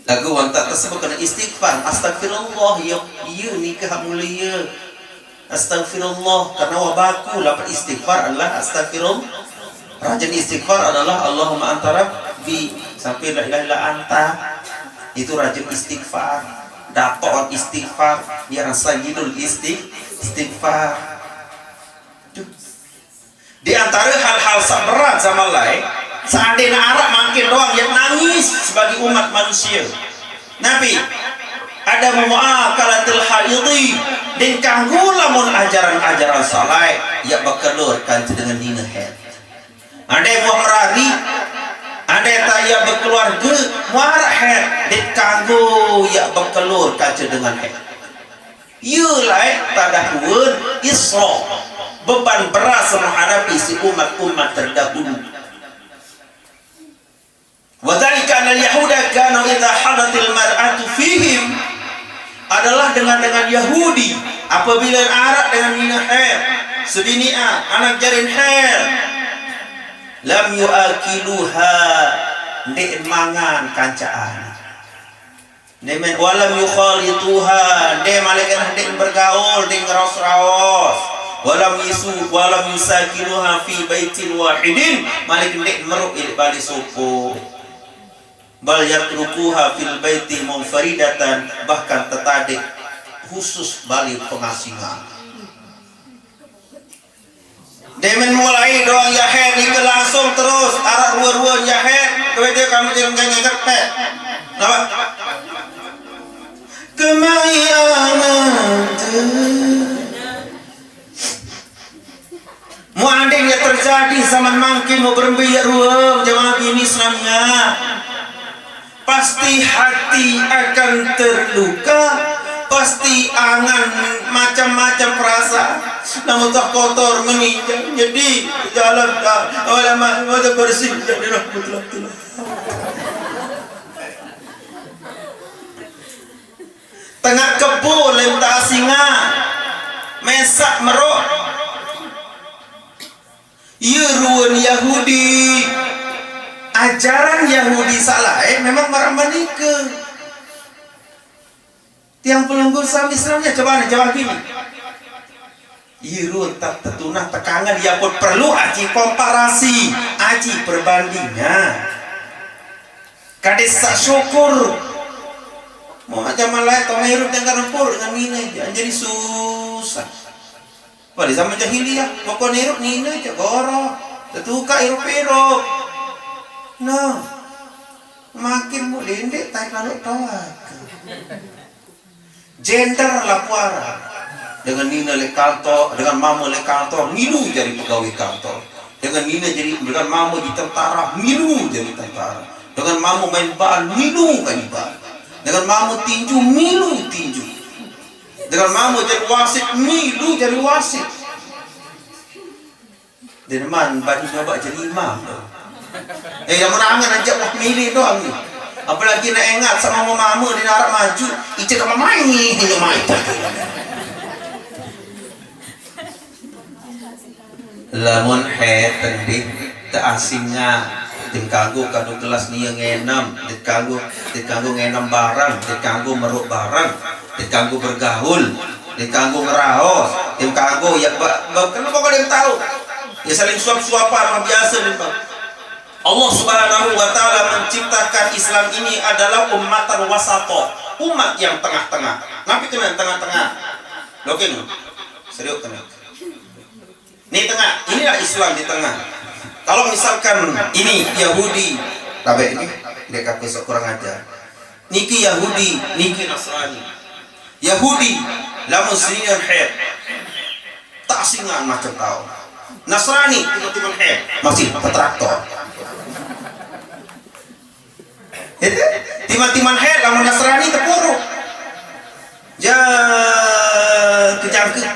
Lagu wantak tersebut kena istighfar. Astagfirullah, ya, iya nikah mulia. Astagfirullah, karena wabaku lapan istighfar adalah astagfirullah. Rajin istighfar adalah Allahumma anta rabbi sampai la ilaha illa anta. Itu rajin istighfar. Daton istighfar, ya sayyidul istig-, istighfar. Duh. Di antara hal-hal sak berat zaman lain, seandainya arak makin doang yang nangis sebagai umat manusia. Nabi, ada muakalatil haidi, dan kanggo lamun ajaran-ajaran salai, ya bekelur kanca dengan dina head. Andai buah merari, andai tak ya berkeluarga, muarak head, dan kanggo ya bekelur kanca dengan head. Ieu lain tadahrueun Isra. Beban berat menghadapi si umat-umat terdahulu. Wa dzalika anal yahuda kanu idza hadatil mar'atu fihim adalah dengan, dengan Yahudi apabila arak dengan mina haid, sebinia anak jarin haid, lam yuakiluha, ndeq mangan kancaan. Demen, walam yukhalituha, de malik kena de bergaul, de ngeraos-raos. Walam yusu, walam yusakinuha fi baitin wahidin, malik de meruk ilik bali sopo. Bal yatrukuha fil baiti munfaridatan, bahkan tetadek khusus bali pengasingan. Demen mulai doang ya haid nike langsung terus arak rua-rua ya haid, kewe dia kamu jangan ngenger pek. Napa? Kemayangan tu. Mu andin Pasti hati akan terluka, pasti angan macam-macam perasaan. Namun tak kotor meninjau, jadi jalan tak, oleh ma-, mata bersih jadi rahmatullah. Tengah kebo lem ta singa, mesak merok. Ye ruen Yahudi. Ajaran Yahudi salah, eh, memang marambah nike. Tiang pelungguh sami seramnya, coba nih, coba gini. Ye ruen tak tetunah tekangan, ya pun perlu aji komparasi, aji perbandingan. Kades sak syukur. Mau aja malai tong hirup jangan rempur dengan nine, jangan jadi susah. Pada zaman jahiliyah, pokok hirup nine aja goro. Tetuka hirup-hirup. Nah, makin mu lendek tai lalu tawak. Gender laporan. Dengan nina le kantor, dengan mama le kantor, milu jadi pegawai kantor. Dengan nina jadi, dengan mama di tentara, milu jadi tentara. Dengan mama main bal, milu main bal. Dengan mama tinju, milu tinju. Dengan mama jadi wasit, milu jadi wasit. Dia neman bani nyoba jadi imam tu. Eh, yang menangan aja wah milih doang ni. Apalagi nak ingat sama mama dia nak maju, ije sama main ni, ini main. Lamun he tendih tak asingan, tim kanggo kadu kelas nia ngenem, tim kanggo, tim kanggo ngenem barang, tim kanggo meruk barang, tim kanggo bergaul, tim kanggo ngeraos, tim kanggo ya ba, ba, kenapa kau yang tahu? Ya saling suap-suapan, orang biasa ni, Pak. Allah Subhanahu wa Ta'ala menciptakan Islam ini adalah ummatan wasato, umat yang tengah-tengah. Napi kena tengah-tengah? Lokin, serius kena. Ini tengah, inilah Islam di tengah. Kalau misalkan ini Yahudi, tabe ini, dia kata sok kurang ajar. Niki Yahudi, niki Nasrani. Yahudi, lamun senior head, tak singan macam tahu. Nasrani, tiba-tiba head, masih traktor. Itu, timan-timan head, lamun Nasrani tepuruk. Ya, kejangkut.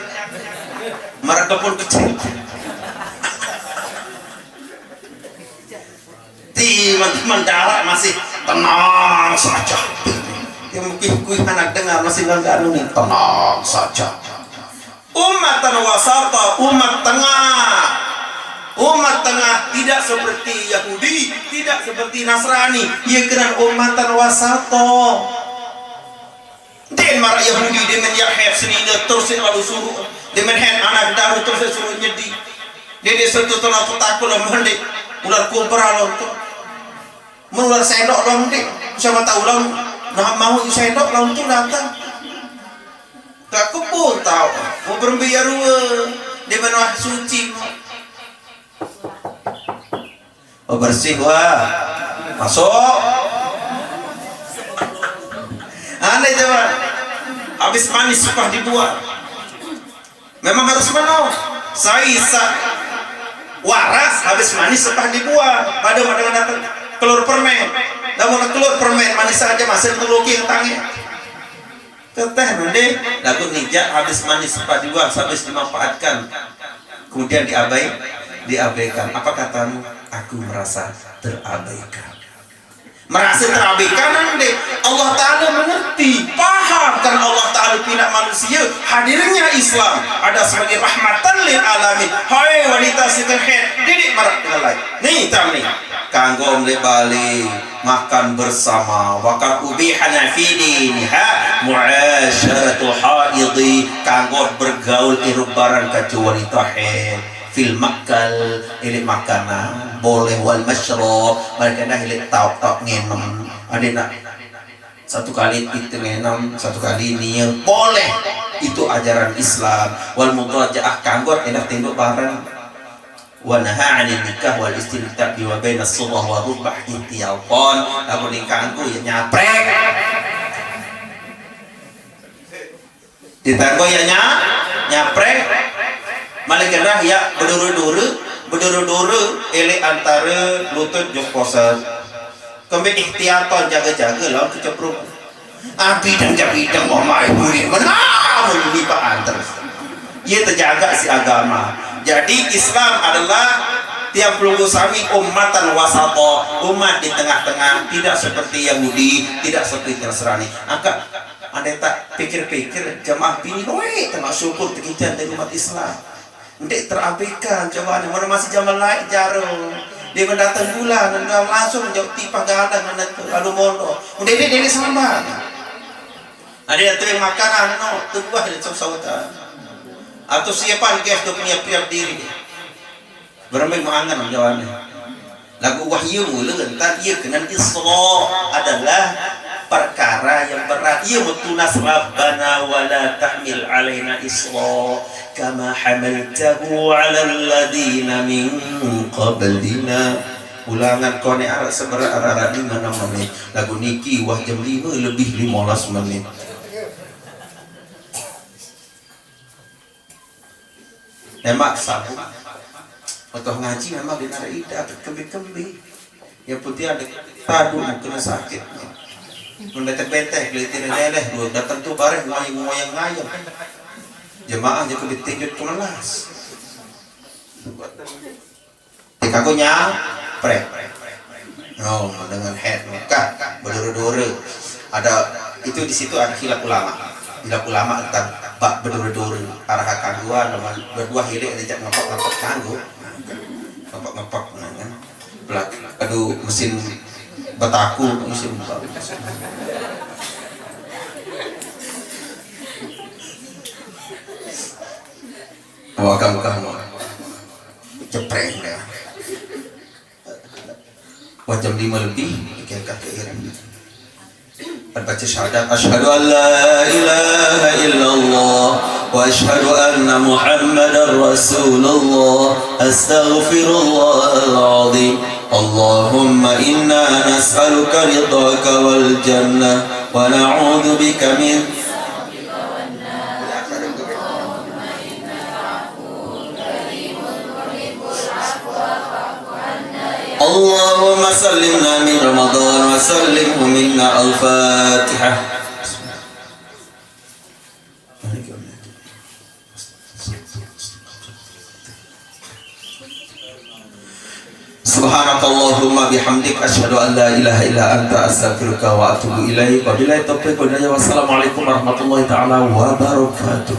Marah kepun kecil. Timan-timan darat masih tenang saja. Dia mungkin kui anak dengar masih nggak anu nih, tenang saja. Ummatan wasata, umat tengah. Umat tengah tidak seperti Yahudi, tidak seperti Nasrani. Ia kena ummatan wasata. Den marah Yahudi, dia men ya head senina terus lalu suruh. Dia men head anak daru terus suruh nyedi. Dia dia sentuh tuh aku takut lah mandi. Ular kumpul lalu tuh. Menular sendok dong, Dik. Siapa tahu lawan, nah, mau sendok lawan tu datang. Tak kebun tahu. Mau berembe ya rua. Di mana suci. Oh, bersih, wah. Masuk. Aneh coba. Habis manis suka dibuat. Memang harus mano. Sai sa waras habis manis sepah dibuat. Pada mau dengan datang keluar permen. Namun keluar permen manis saja masih terluki yang tangi. Teteh nanti lagu nijak habis manis sepah dibuat habis dimanfaatkan. Kemudian diabai, diabaikan. Apa katamu? Aku merasa terabaikan. Merasa terabaikan deh. Allah Ta'ala mengerti, paham karena Allah Ta'ala tidak manusia. Hadirnya Islam ada sebagai rahmatan lil alamin. Hai wanita si terhead, didik marak dengan lain. Nih, tam nih. Kanggo balik makan bersama. Wakat ubi hanafi diniha mu'asyaratul haidi. Kanggo bergaul irup barang kacu wanita head. Fil makal, ilik makanan, boleh wal masyrab, mereka dah ilik tauk-tauk ngenem. Ada nak satu kali itu ngenem, satu kali niat, boleh. Itu ajaran Islam. Wal mudajaah kanggo enak tinduk bareng. Wa naha anil nikah wal istimta bima baina subah wa rubah ihtiyatan. Lamun ning kanggo ya nyaprek. Ditanggo ya nya, nyaprek. Malik gerah ya beduru-duru. Bedore-dore, elek antare lutut jok poset. Kembe ihtiyatan, jage-jage lawan kecemplung. Ah, bidang ja bidang, wah, mai buri. Menamun ini Pak Anter. Ia terjaga si agama. Jadi Islam adalah tiang pelungguh sami ummatan wasato, umat di tengah-tengah, tidak seperti Yahudi, tidak seperti Nasrani. Angkat, andai tak pikir-pikir, jamaah bini doe, tengah syukur tegijan dari umat Islam. Ndeq terabaikan cobaan, mana masih zaman laeq jarum. Dia mendatang bulan, dan langsung jauh tipah galang, mana tu, lalu mondok. Udah ini, ini sama. Ada yang terima makanan, no, tu buah dia, tu sautan. Atau siapan gas tu punya priap diri. Berembe mangan jawane. Lagu wahyu mula entar ia kena Isra adalah perkara yang berat. Ia metunas Rabbana wala tahmil alaina isra kama hamaltahu ala alladhina min qablina. Ulangan kone arak seberat arak-arak lima enam menit. Lagu niki wah jam lima lebih lima belas menit. Emak sabu. Otoh ngaji memang di nara ida, kembe-kembe. Yang putih ada tadu kena sakit. Mendetek-betek, gelitir leleh, dua datang tu bareh, ngoyang-ngoyang ngayang. Jemaah je kebit tinjut ke melas. Tikaku nyaprek. Oh, dengan head Mekah, berdore-dore. Ada, itu di situ ada khilaf ulama. Khilaf ulama tentang bak berdore-dore. Arah kangguan, berdua hilik, ngejak ngepok-ngepok kanggu. Ngepok-ngepok, nah, kan. Belak-, aduh, mesin betaku, mesin betaku. Wakam kamu. Jepreng dah. Wah, jam lima lebih, dikengkah ke Iran. Baca syahadat, asyhadu an la ilaha illallah wa asyhadu anna Muhammadar Rasulullah. Astaghfirullahal azim. Allahumma inna nas'aluka ridhaka wal jannah wa na'udzubika min اللهم سلمنا من رمضان وسلمه منا. الفاتحة. سبحانك اللهم بحمدك، أشهد أن لا إله إلا أنت، أستغفرك وأتوب إليك. وبالله التوفيق والهداية، والسلام عليكم ورحمة الله تعالى وبركاته.